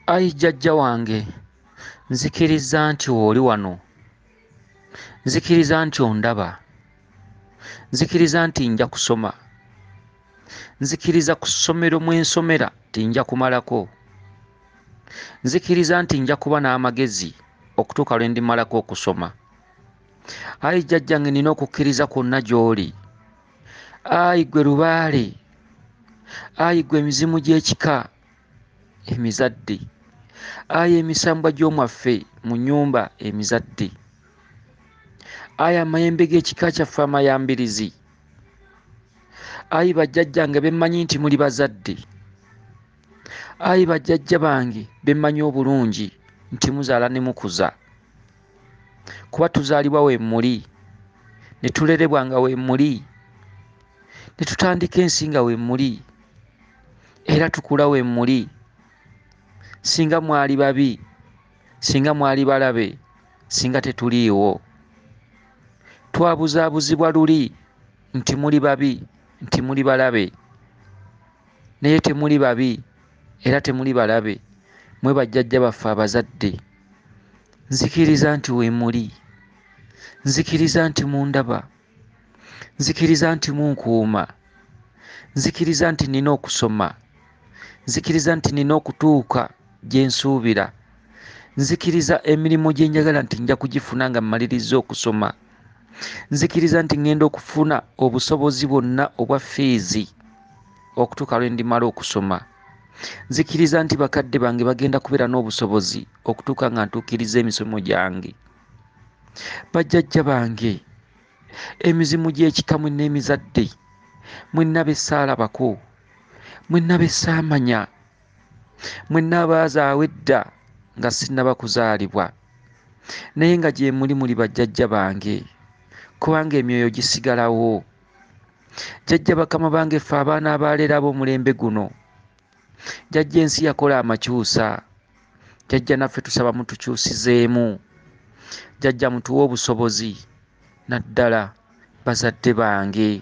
Ayi jjajja wange, nzikiriza nti oli wano, nzikiriza nti ondaba, nzikiriza nti nja kusoma, nzikiriza ku ssomero mwe nsomera nti nja kumalako, nzikiriza nti nja kuba n'amagezi okutuuka lwe ndimalako okusoma. Ayi jjajjange, nina okukkiriza kwonna gy'oli. Ayi ggwe lubaale, ayi ggwe emizimu gy'ekika emizadde, ayi emisambwa gy'omwaffe mu nnyumba emizadde, ayi amayembe g'ekika kyaffe amayambirizi, ayi bajjajjange be mmanyi nti muli bazadde, ayi bajjajja bange be mmanyi obulungi nti muzaala ne mukuza, kuba tuzaalibwa we muli, ne tulerebwa nga we muli, ne tutandika ensi nga we muli, era tukula we muli. Singa mwali babi, singa mwali balabe, singa tetuliiwo. Twabuzaabuzibwa luli nti muli babi, nti muli balabe, naye temuli babi era temuli balabe, mwe bajjajja baffe abazadde. Nzikiriza nti we muli, nzikiriza nti mundaba, nzikiriza nti munkuuma, nzikiriza nti nina okusoma, nzikiriza nti nina okutuuka gye nsuubira, nzikiriza emirimu gye njagala nti nja kugifuna nga mmalirizza okusoma, nzikiriza nti ŋŋenda okufuna obusobozi bwonna obwa fiizi okutuuka lwe ndimala okusoma, nzikiriza nti bakadde bange bagenda kubeera n'obusobozi okutuuka nga ntuukiriza emisomo gyange. Bajjajja bange, emizimu gy'ekika mwenna emizadde, mwenna be ssaalabako, mwenna be ssaamanya, mwenna abaazaawa edda nga sinnaba kuzaalibwa, naye nga gye muli muli bajjajja bange, kubanga emyoyo gisigalawo. Jjajja bakama bange, ffe abaana abaleero ab'omulembe guno, jjajja ensi yakola amakyusa, jjajja naffe tusaba mutukyusizeemu, jjajja mutuwe obusobozi, naddala bazadde bange.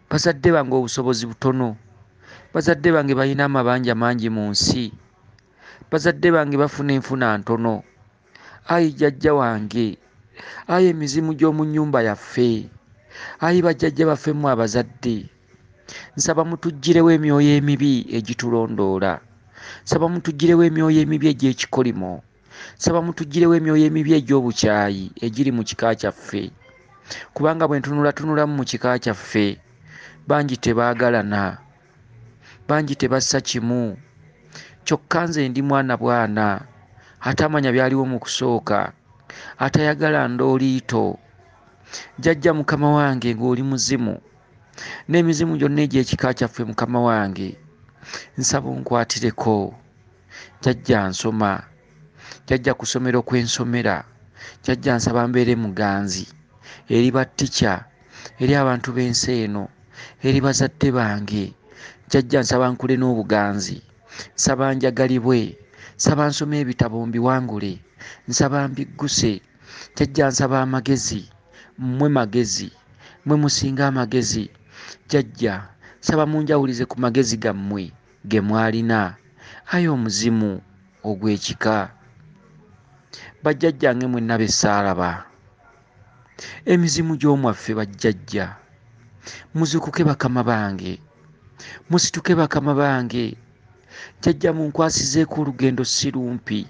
Bazadde bange obusobozi butono, bazadde bange balina amabanja mangi mu nsi, bazadde bange bafuna enfuna ntono. Ayi jjajja wange, ayi emizimu gy'omu nnyumba yaffe, ayi bajjajja baffe mmwe abazadde, nsaba mutuggirewo emyoyo emibi egitulondoola, nsaba mutuggirewo emyoyo emibi egy'ekikolimo, nsaba mutuggirewo emyoyo emibi egy'obukyayi egiri mu kika kyaffe, kubanga bwe ntunulatunulamu mu kika kyaffe bangi tebaagalana, bangi tebassa kimu. Kyokka nze ndi mwana bwana atamanya byaliwo mu kusooka, atayagala ndooliito. Jjajja mukama wange ng'oli muzimu, n'emizimu gyonna egy'ekika kyaffe mukama wange, nsaba onkwatireko. Jjajja nsoma, jjajja ku ssomero kwe nsomera, jjajja nsaba mbeere muganzi eri battica, eri abantu b'ensi eno, eri bazadde bange. Jjajja nsaba nkule n'obuganzi, nsaba njagalibwe, nsaba nsome ebitabo mbiwangule, nsaba mbigguse. Jjajja nsaba amagezi, mmwe magezi, mmwe musinga amagezi. Jjajja nsaba munjawulize ku magezi gammwe ge mwalina, ayi omuzimu ogw'ekika. Bajjajjange mwenna be ssaalaba, emizimu gy'omwaffe bajjajja, muzuukuke bakama bange, musituke bakama bange. Jjajja munkwasizeeko olugendo si lumpi,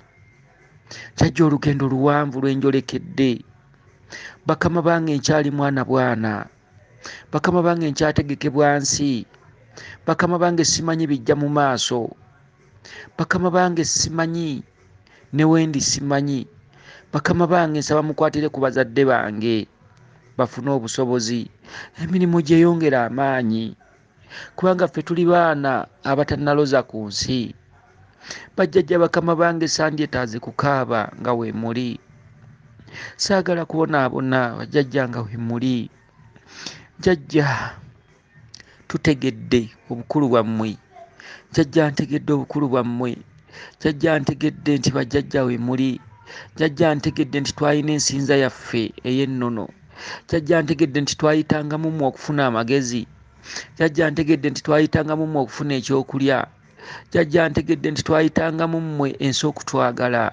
jjajja olugendo luwanvu lwe njolekedde. Bakama bange nkyali mwana bwana, bakama bange nkyategekebwa nsi, bakama bange simanyi bijja mu maaso, bakama bange simanyi ne wendi simanyi. Bakama bange nsaba mukwatire ku bazadde bange bafune obusobozi, emirimu gyeyongere amaanyi, kubanga ffe tuli baana abatannaloza ku nsi. Bajjajja bakama bange sandyetaaze kukaaba nga we muli, saagala kubonaabona bajjajja nga we muli. Jjajja tutegedde obukulu bwammwe, jjajja ntegedde obukulu bwammwe, jjajja ntegedde nti bajjajja we muli, jjajja ntegedde nti twalina ensinza yaffe ey'ennono, jjajja ntegedde nti twayitangamu mmwe okufuna amagezi, jjajja ntegedde nti twayitangamu mmwe okufuna ekyokulya, Jjajja ntegedde nti twayitanga mu mmwe ensi okutwagala.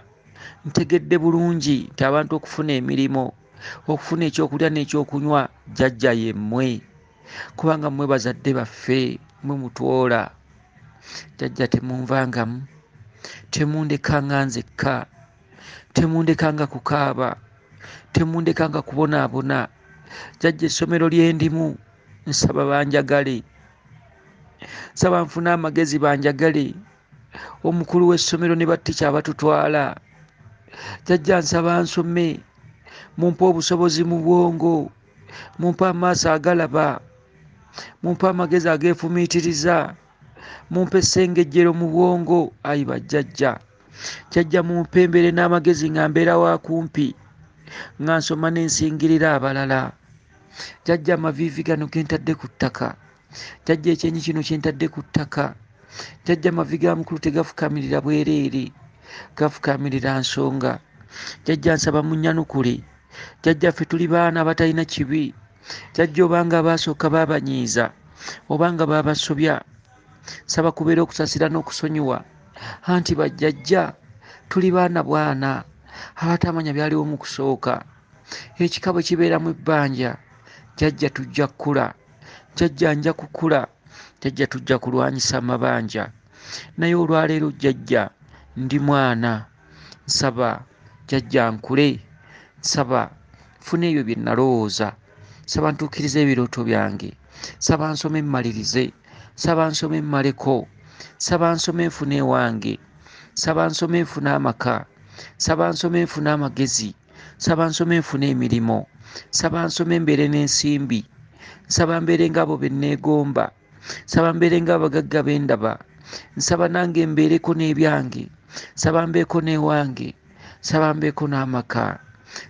Ntegedde bulungi nti abantu okufuna emirimu, okufuna ekyokulya n'ekyokunywa, jjajja yemmwe, kubanga mmwe bazadde baffe, mmwe mutwola. Jjajja temunvangamu, temundekanga nzekka, temundekanga kukaaba, temundekanga kubonaabona. Jjajja essomero lye ndimu nsaba banjagale, nsaba nfune amagezi banjagale, omukulu w'essomero ne battica abatutwala. Jjajja nsaba nsome, mumpe obusobozi mu bwongo, mumpe amaaso agalaba, mumpe amagezi ageefumiitiriza, mumpe essengejjero mu bwongo. Ayi bajjajja, jjajja mumpe embeere n'amagezi nga mbeera wa kumpi, nga nsoma n'ensingirira abalala. Jjajja amaviivi gano ge ntadde ku ttaka, jjajja ekyenyi kino kye ntadde ku ttaka, jjajja amavi ga mukulu tegafukamirira bwereere, gafukamirira nsonga. Jjajja nsaba munnyanukule. Jjajja ffe tuli baana abatalina kibi. Jjajja obanga abaasooka baabanyiiza, obanga baabasobya, nsaba kubeera okusasira n'okusonyiwa. Anti bajjajja tuli baana bwana abatamanya byaliwo mu kusooka. Ekika bwe kibeeramu ebbanja, jjajja tujja kkula, jjajja nja kukula, jjajja tujja kulwanyisa amabanja. Naye olwaleero jjajja ndi mwana, nsaba jjajja nkule, nsaba nfune ebyo bye nalowooza, nsaba ntuukirize ebirooto byange, nsaba nsome mmalirize, nsaba nsome mmaleko, nsaba nsome nfune ewange, nsaba nsome nfune amaka, nsaba nsome nfune amagezi, nsaba nsome nfune emirimu, nsaba nsome mbeere n'ensimbi, nsaba mbeere ng'abo be nneegomba, nsaba mbeere ng'abagagga be ndaba, nsaba nange mbeereko n'ebyange, nsaba mbeeko n'ewange, nsaba mbeeko n'amaka,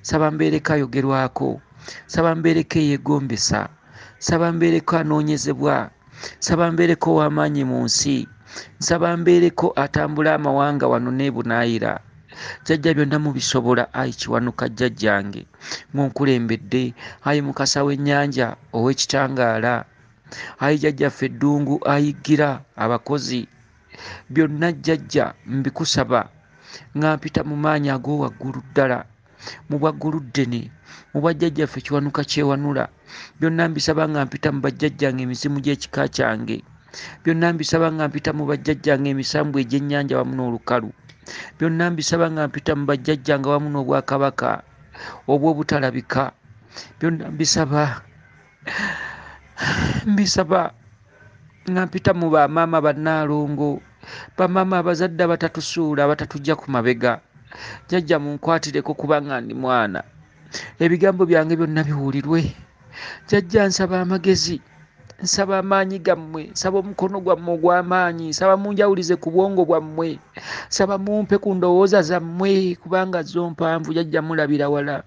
nsaba mbeereko ayogerwako, nsaba mbeereko eyeegombesa, nsaba mbeereko anoonyezebwa, nsaba mbeereko ow'amaanyi mu nsi, nsaba mbeereko atambula amawanga wano n'ebunaayira. Jjajja byonna mubisobola, ayi Kiwanuka jjajjange ng'onkulembedde, ayi Mukasa w'ennyanja ow'ekitangaala, ayi jjajjaffe eddungu ayiggira abakozi. Byonna jjajja mbikusaba nga mpita mu maanyi ag'owaggulu ddala, mu bwaggulu ddene, mu bwajjajjaffe Kiwanuka kyewanula. Byonna mbisaba nga mpita mu bajjajjange emizimu gy'ekika kyange. Byonna mbisaba nga mpita mu bajjajjange emisambu egy'ennyanja wamu n'olukalu. Byonna mbisaba nga mpita mu bajjajjange wamu n'obwakabaka obw'obutalabika. Byonna mbisaba, mbisaba nga mpita mu bamaama bannaalongo, bamaama abazadde abatatusuula, abatatujja ku mabega. Jjajja munkwatireko kubanga ndi mwana, ebigambo byange byonna biwulirwe. Jjajja nsaba amagezi, nsaba amaanyi gammwe, nsaba omukono gwammwe ogw'amaanyi, nsaba munjawulize ku bwongo bwammwe, nsaba mumpe ku ndowooza zammwe kubanga zo mpanvu. Jjajja mulabira wala,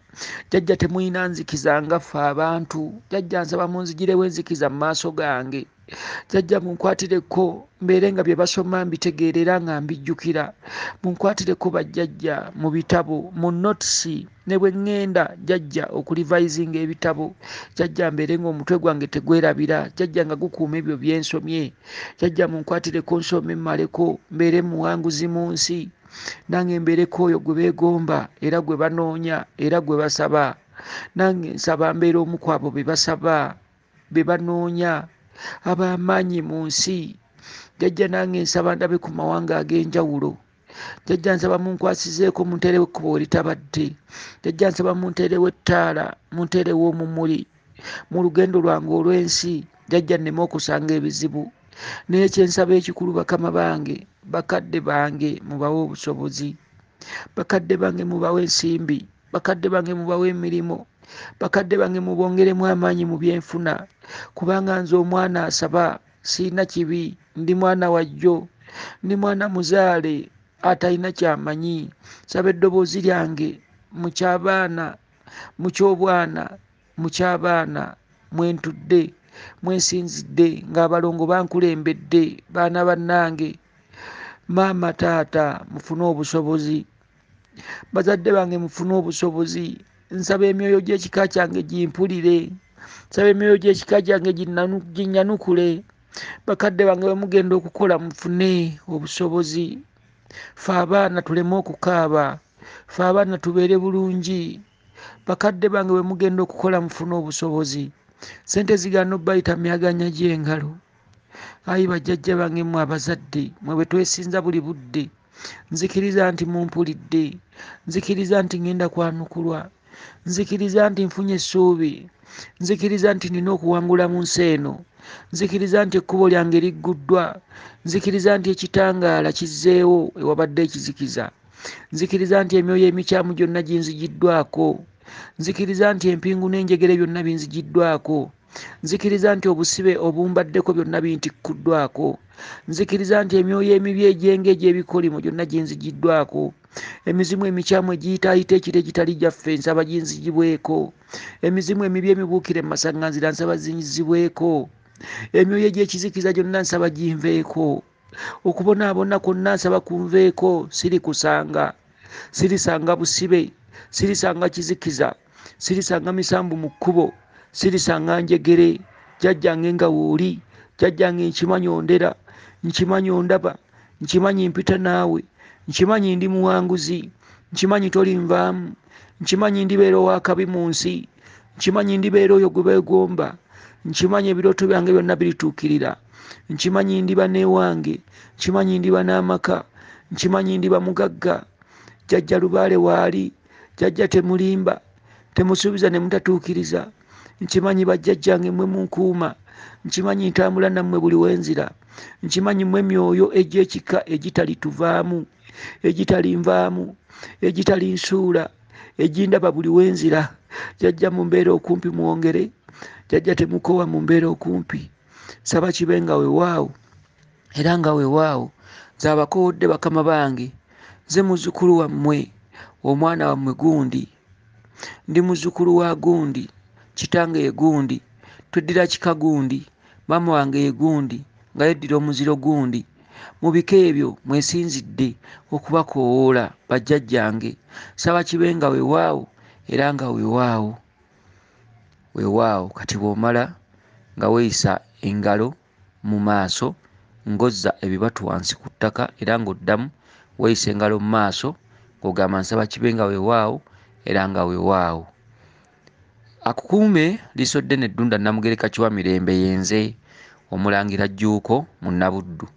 jjajja temulina nzikiza nga ffe abantu. Jjajja nsaba munzigirewo enzikiza mu maaso gange. Jjajja munkwatireko mbeere nga bye basoma mbitegeera era nga mbijjukira. Munkwatireko bajjajja mu bitabo, mu notisi, ne bwe ŋŋenda jjajja okulivayizinga ebitabo. Jjajja mbeere ng'omutwe gwange tegwerabira, jjajja nga gukuuma ebyo bye nsomye. Jjajja munkwatireko nsome mmaleko, mbeere muwanguzi mu nsi, nange mbeereko oyo gwe beegomba era gwe banoonya era gwe basaba. Nange nsaba mbeere omu ku abo be basaba, be banoonya, ab'amaanyi mu nsi. Jjajja nange nsaba ndabe ku mawanga ag'enjawulo. Jjajja nsaba munkwasizeeko munteerewo ekkubo we litabadde. Jjajja nsaba munteerewo ettaala, munteerewo omumuli mu lugendo lwange olw'ensi. Jjajja nneme okusanga ebizibu. Naye kye nsaba ekikulu, bakama bange, bakadde bange mubawe obusobozi, bakadde bange mubawe ensimbi, bakadde bange mubawe emirimu, bakadde bange mubongeremu amaanyi mu byenfuna, kubanga nze omwana asaba sirina kibi, ndi mwana wajjo, ndi mwana muzaale atalina kyamanyi. Nsaba eddoboozi lyange mu ky'abaana, mu ky'obwana, mu ky'abaana mwe ntudde, mwe nsinzidde ng'abalongo bankulembedde. Baana bannange, maama taata mufune obusobozi, bazadde bange mufune obusobozi. Nsaba emyoyo gy'ekika kyange gimpulire, nsaba emyoyo gy'ekika kyange ginnyanukule. Bakadde bange bwe mugenda okukola mufune obusobozi. Ffe abaana tuleme okukaaba, ffe abaana tubeere bulungi. Bakadde bange bwe mugenda okukola mufune obusobozi. Ssente zigaana obbayita myaganya gy'engalo. Ayi bajjajja bange mmwe abazadde, mmwe bwe twesinza buli budde, nzikiriza nti mumpulidde, nzikiriza nti ngenda kwanukulwa, nzikiriza nti nfunye essuubi, nzikiriza nti nina okuwangula mu nsi eno, nzikiriza nti ekkubo lyange ligguddwa, nzikiriza nti ekitangaala kizzeewo ewabadde ekizikiza, nzikiriza nti emyoyo emikyamu gyonna ginzigiddwako, nzikiriza nti empingu n'enjegere byonna binzigiddwako, nzikiriza nti obusibe obumbaddeko byonna bintikkuddwako, nzikiriza nti emyoyo emibi egyenge egy'ebikolimo gyonna ginzigiddwako, emizimu emikyamu egiyitaayita ekiro egitali gyaffe nsaba ginzigibweko, emizimu emibi emibuukire mu masaŋŋanzira nsaba zinzibweko, emyoyo egy'ekizikiza gyonna nsaba ginveeko, okubonaabona kwonna nsaba kunveeko. Sirikusanga, sirisanga busibe, sirisanga kizikiza, sirisanga misambu mu kkubo, sirisanga njegere. Jjajjange nga wooli, jjajjange nkimanyi ondera, nkimanyi ondaba, nkimanyi mpita naawe, nkimanyi ndi muwanguzi, nkimanyi tolinvaamu, nkimanyi ndibeera ow'akabi mu nsi, nkimanyi ndibeera oyo gwe beegomba, nkimanyi ebirooto byange byonna birituukirira, nkimanyi ndiba n'ewange, nkimanyi ndiba n'amaka, nkimanyi ndiba mugagga. Jjajja Lubaale waali, jjajja temulimba, temusuubiza ne mutatuukiriza. Nkimanyi bajjajjange mmwe munkuuma, nkimanyi ntambula nammwe buli wenzira, nkimanyi mmwe myoyo egy'ekika egitalituvaamu, egitalinvaamu, egitalinsuula, egindaba buli wenzira. Jjajja mumbeera okumpi mwongere, jjajja temukoowa mumbeera okumpi. Saba kibe nga weewaawo era nga weewaawo. Nze abakoowodde bakama bange, nze muzzukulu wammwe, omwana wammwe gundi, ndi muzzukulu wa gundi, kitange ye gundi, tweddira kika gundi, maama wange ye gundi, nga yeddira omuziro gundi. Mu bika ebyo mwesinzidde okubakoowoola bajjajjange. Saba kibe nga weewaawo era nga weewaawo. Weewaawo. Kati bw'omala nga weeyisa engalo mu maaso ng'ozza ebibatu wansi ku ttaka, era ng'oddamu weeyisa engalo mu maaso ng'ogamba nsaba kibe nga weewaawo era nga weewaawo. Akukuume liiso ddene Ddunda Nnamugereka Kiwamirembe yenze Omulangira Jjuuko Munnabuddu.